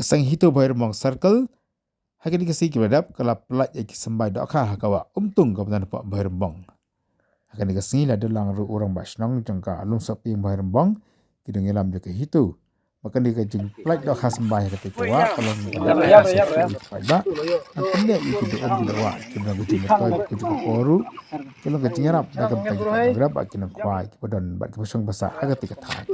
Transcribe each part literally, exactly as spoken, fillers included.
Seng Hito Bhoirymbong Circle, ha kane ka sngi kaba la dep ka la pyllait ïa ki symbai dohkha ha ka wah Umtung kaba don hapoh Bhoirymbong. Ha kane ka sngi la don lang ruh u rangbah shnong jong ka Lumsohpieng Bhoirymbong, ki nongïalam jong ka Hito. Ba kane ka jingpyllait dohkha symbai ha kata ka wah ka long kaba la dep ha ka sngi kaba la dep. Ngan pynleit ïa ki dohkha ki dohkha ki long ka jingmyntoi ka jingmyntoi ruh. Ka long ka jingïarap na ka bynta ki nongrep bad ki nongkhwai kiba don bad kiba shong ba sah ha kata ka thaiñ.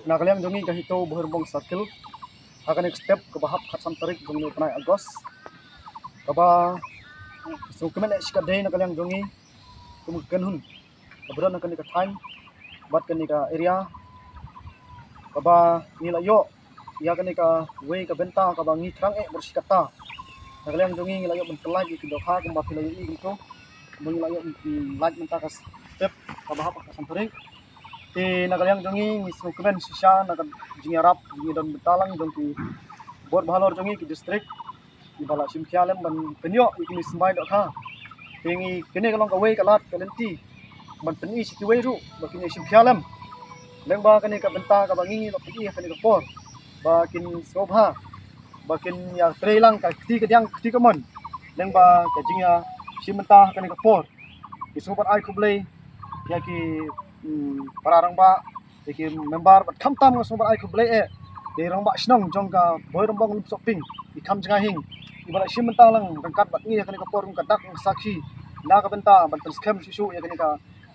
Na ka liang jong ngi ka Hito Bhoirymbong Circle, ha kane ka step kaba hap khatsan tarik jong une u bnai August, kaba sngewkmen eh shi katdei na ka liang jong ngi kum ka kynhun kaba don ha kane ka thaiñ bad kane ka area, kaba ngi la ïoh ïa kane kawei ka bynta kaba ngi thrang eh bor shi katta. Na ka liang jong ngi ngi la ïoh ban pyllait ïa ki dohkha kumba phi la ïohi kumto, ba ngi la ïoh ban pyllait mynta ka step kaba hap khatsan tarik. Te na ka liang jong ngi ngi sngewkmen shisha na ka jingïarap jingïadon bynta lang jong ki bor bahalor jong ngi ki district, kiba la shim khia lem ban pynïoh ïa kine ki symbai dohkha. Te ngi, kane ka long kawei ka lad ka lynti ban pyni sha kiwei ruh ba kin ïa shim khia lem. Lyngba kane ka bynta kaba ngi ngi la pyni ha kane ka por ba kin sngewbha ba kin ïa trei lang ka kti kadiang kti kamon lyngba ka jingïashim bynta ha kane ka por. Ngi sngewbha ban ai khublei ïa ki, mm, para rangbah, ïa ki member bad khamtam nga sngewbha ban ai khublei eh ïa i rangbah shnong jong ka Bhoirymbong Lumsohpieng, i Kham Jngai Hieng, iba la shim bynta lang ryngkat bad ngi ha kane ka por kum ka dak kum ka sakhi na ka bynta ban pynskhem shuh shuh ïa kane ka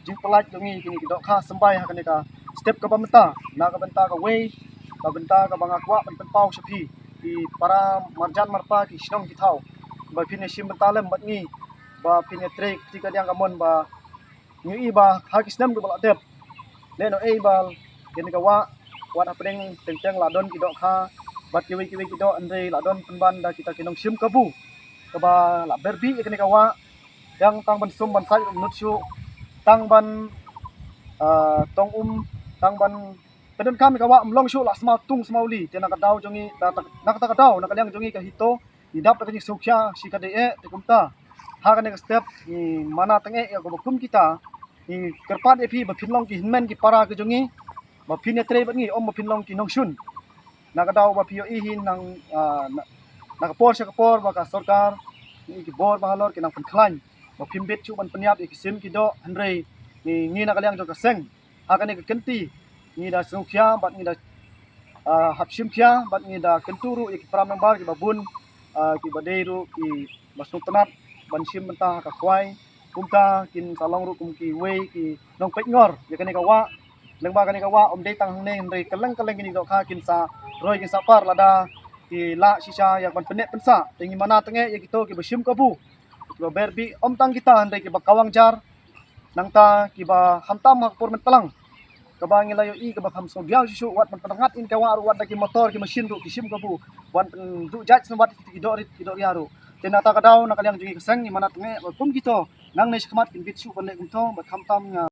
jingpyllait jong ngi kine ki dohkha symbai ha kane ka step kaba mynta, na ka bynta kawei ka bynta kaba nga kwah ban pynpaw sha phi ki para marjan marpa ki shnong ki thaw, ba phin ïa shim bynta lem bad ngi, ba phin ïa trei kti kadiang kamon ba ngi ïohi ba ha ki snem kiba la dep, lehnohei ba kane ka wah wat hapdeng teng teng la don ki dohkha bad kiwei kiwei ki doh, hynrei la don pynban da kita ki nongshim kabu kaba la ber bih ïa kane ka wah, tang tang ban sum ban sait ruh ym nud shuh, tang ban, ah, tong um, tang ban pyndonkam ïa ka wah ym long shuh, la smaw tung smaw li. Te na ka daw jong ngi, na, na, na kata ka daw na ka liang jong ngi ka Hito, ngi dap da ka jingsngewkhia shi katdei eh. Te kumta ha kane ka step ngi mana tang eh ïa kaba kum kita, ngi kyrpad ïa phi ba phin long ki hynmen ki para ki jong ngi, ba phin ïa trei bad ngi, ym ba phin long ki nongshun. Na ka daw ba phi ïohi hi nang, ah, na, na ka por sha ka por ba ka sorkar, ngi ki bor bahalor ki nang pynkhlaiñ ba phim bit shuh ban pynïap ïa ki sim ki doh, hynrei ngi, ngi na ka liang jong ka seng ha kane ka kynti ngi da sngewkhia bad ngi da, ah, hap shim khia bad ngi da kyntu ruh ïa ki para member kiba bun, ah, kiba dei ruh kiba sngewtynnat ban shim bynta ha ka khwai. Kumta kin sa long ruh kum kiwei ki nongpeitngor ïa kane ka wah. Lyngba kane ka wah ym dei tang hangne, hynrei kylleng kylleng kine ki dohkha kin sa roi kin sa par lada ki lah shisha ïa ban pynneh pynsah. Te ngi mana tang eh ïa kito kiba shim kabu, kiba ber bih, ym tang kita hynrei kiba kawang jar, nangta kiba khamtam ha ka por mynta lang kaba ngi la ïohi kaba kham sngewdiaw shuh shuh, wat ban pynrngat ïa kane ka wah ruh, wat da ki motor ki machine ruh ki shim kabu, wat pynduh jait sngewbha ïa ki doh rit ki doh ria ruh. Te na kata ka daw na ka liang jong ngi ka seng ngi mana tang eh ba kum kito nangne shakhmat kin bit shuh ban leh kumto, bad khamtam nga